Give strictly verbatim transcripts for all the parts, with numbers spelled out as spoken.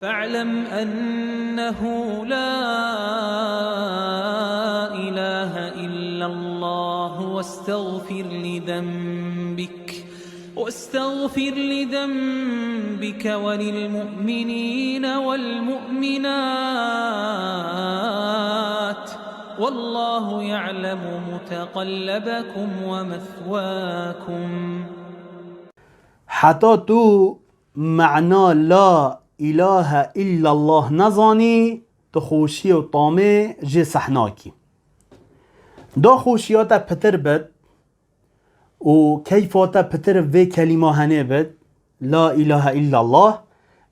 فاعلم أنه لا إله إلا الله واستغفر لذنبك، واستغفر لذنبك وللمؤمنين والمؤمنات، والله يعلم متقلبكم ومثواكم. Heta tu mena la îlahe îllallah nezanî, tu xweşiyê û tamê jê seh nakî. Da xweşiya te pitir bit û keyfa te pitir vê kelîma henê bit, la îlahe îllallah,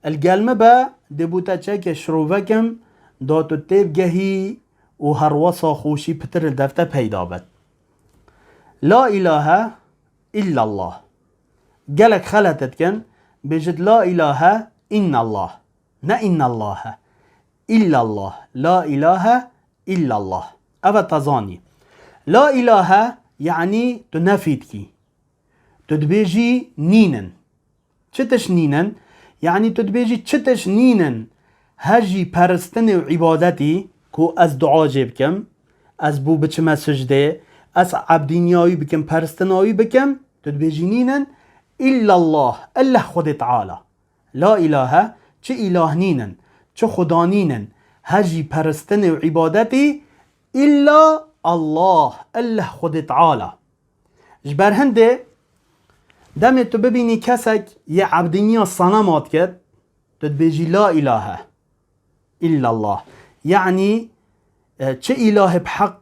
li gel min be, dê bo te çekê şirovekim, da tu têbgehî û herwesa xweşî pitir li dev te peyda bit. La îlahe îllallah. Gelek xelet dikin, bêjit la îlahe înnallah. Ne înnallahe. Îllallah. La îlahe îllallah. Ev e te zanî. La îlahe, yanî tu nefî dikî. Tu dibêjî nînin. Çi tişt nînin? Yanî tu dibêjî çi tişt nînin? Her jî peristinê û îbadetî ku ez dua jê bikim, ez bo biçime sicdê, ez ebdîniya wî bikim, peristina wî bikim, tu dibêjî nînin, îllallah, elleh Xwedê Teala. La îlahe, çi îlah nînin, çi xuda nînin, her jî peristinê û îbadetî îlla Allah, elleh Xwedê Teala. Ji ber hindê demê tu bibînî kesek yê ebdîniya senema dikit, tu dibêjî la îlahe îllallah. Yanî e, çi îlahê bi heq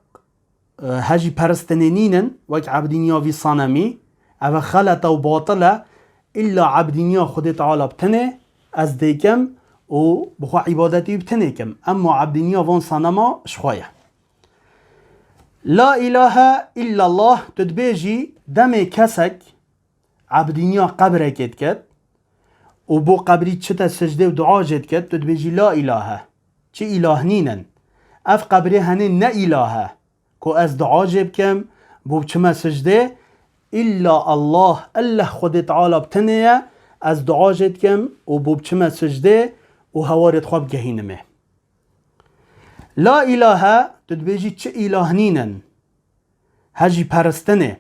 e, hejî peristinê nînin, wek ebdîniya vî senemî, ev e xelete û batil e, îlla ebdîniya Xwedê Teala bi tenê ez dêkim û bi xwe îbadetî bi tenê kim. Emma ebdîniya van senema ji xwe ye. La îlahe îllallah, tu dibêjî demê kesek ebdîniya qebrekê diket û bo qebrî çite sicdê û dua jê diket, tu dibêjî la îlahe, çi îlah nînin. Ev qebrê henê ne îlahe ku ez dua jê bikim, bo biçime sicdê, îlla Allah, elleh Xwedê Teala bi tenê ye, ez dua jê dikim û bo biçime sicdê û hewarê xwe bigehînimê. La îlahe, tu dibêjî çi îlah nînin. Hejî peristinê,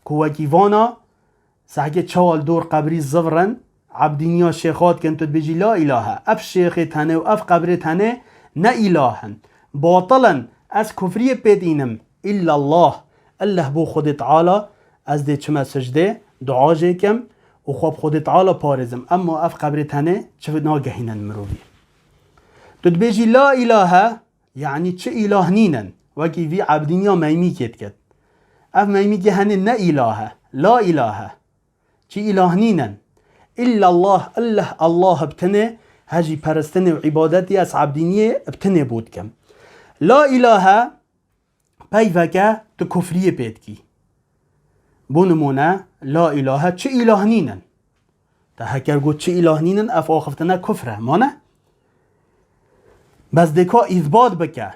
ku wekî vana, sehkê çawa li dor qebrî zivirin, ebdîniya şêxa dikin, tu dibêjî la îlahe. Ev şêxê tenê û ev qebrê tenê ne îlah in. Batil in, ez kufriyê pê dînim. Îllallah, elleh bo Xwedê Teala, ez dê çime sicdê, dua jê kim û xwe bi Xwedê Teala parêzim. Emma ev qebrê tenê çi nagehînin mirovî. Tu dibêjî la îlahe, yanî çi îlah nînin, wekî vî ebdîniya meymîkê diket. Ev meymîkê henê ne îlah e, la îlahe. Çi îlah nînin. Îllallah, elleh Allah bi tenê, hejî peristinê û îbadetî ez ebdîniyê bi tenê bo dikim. La îlahe, peyveke tu kufriyê pê dikî. Bo nimûne, la îlahe, çi îlah nînin. Te heker got çi îlah nînin, ev axiftina kufr e, ma ne? Bes dê ka îthbat bike,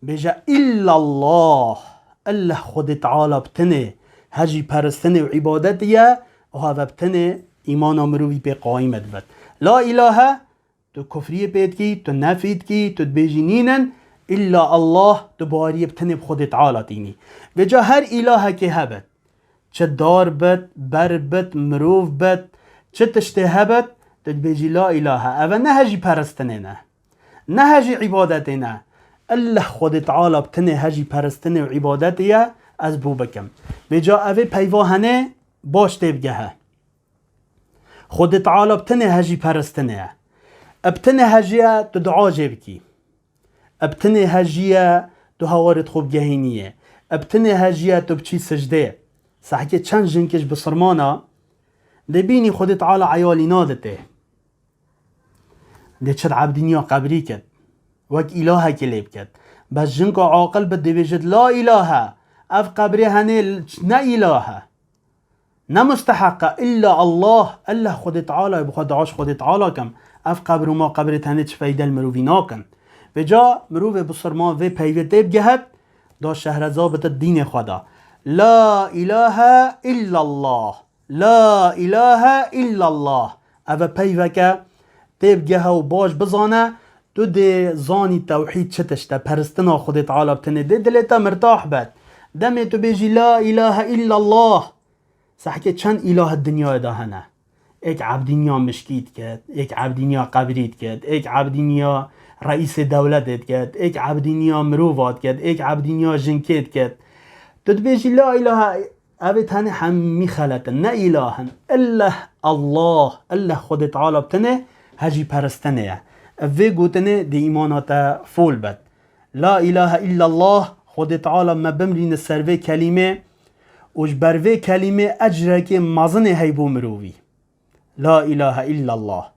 bêje îllallah, elleh Xwedê Teala bi tenê, hejî peristinê û îbadetî ye, û heve bi tenê îmana mirovî pê qayîm dibit. La îlahe, tu kufriyê pê dikî, tu nefî dikî, tu dibêjî nînin, îlla Allah, tu baweriyê bi tenê bi Xwedê Teala tînî. Vêca her îlahekê hebit, çi dar bit, ber bit, mirov bit, çi tiştê hebit, tu dibêjî la îlahe. Ev e ne hejî peristinê ne. Ne hejî îbadetê ne. Elleh Xwedê Teala bi tenê hejî peristinê û îbadetê ye, ez bo bikim. Vêca evê peyva henê baş tê bigehe. Xwedê Teala bi tenê hejî peristinê ye. Bi tenê hejî ye tu dua jê bikî. Bi tenê hejî ye tu hewarê xwe bigehînî ye. Bi tenê hejî ye tu biçî sicdê. Sehkê çend jinkiş bisilmana dê bînî Xwedê Teala eyalî naditê. Dê çi di ebdîniya qebrî ket. Wek îlahekê lê biket. Bes jinka aqil bi dê bêjit la îlahe. Ev qebrê henê ne îlahe. Ne musteheq e, îlla Allah, elleh Xwedê Teala ye, bi xwe dua ji Xwedê Teala kim. Ev qebr û ma qebrê tenê çi feyde li mirovî nakin. Vêca mirovê bisilman vê peyvê tê bigehet, da şehreza bite dînê xwe de. La îlahe îllallah. La îlahe îllallah. Ev e peyveke tê bigehe û baş bizane, tu dê zanî tewhîd çi tişt e, peristina Xwedê Teala bi tenê. Dê dilê te mirtah bet. Demê tu bêjî la ilahe illallah, sehkê çend îlah di dinyayê de hene. Êk ebdîniya mişkî diket, êk ebdîniya qebrî diket, êk ebdîniya reîsê dewletê diket, êk ebdîniya mirova diket, êk ebdîniya jinkê diket. Tu dibêjî la ilahe, ev ê tenê hemî xelet in, ne îlah in. Illeh Allah, illeh Xwedê Teala bi tenê hejî peristinê ye. Ev vê gotinê dê îmana te fol bet. La ilahe illallah, Xwedê Teala me bimrîne ser vê kelîmê û ji ber vê kelîmê ecrekê mezin ê hey bo mirovî. La ilahe illallah.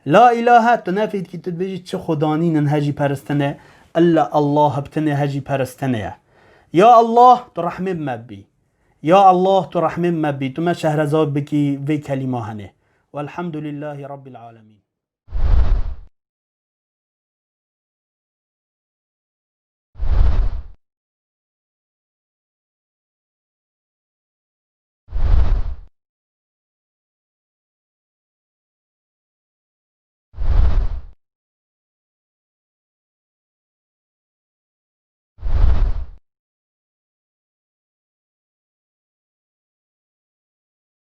La ilahe, tu ne fê dikî, tu dibêjî çi xwedanîn in hejî peristinê, illa Allah bi tenê hejî peristinê ye. Ya Allah, tu rehmê bi me bibî. Ya Allah, tu rehmê bi me bibî, tu me şehrezad bikî vê kelîma henê. Welhamdulîllahî Rabbil Alemîn.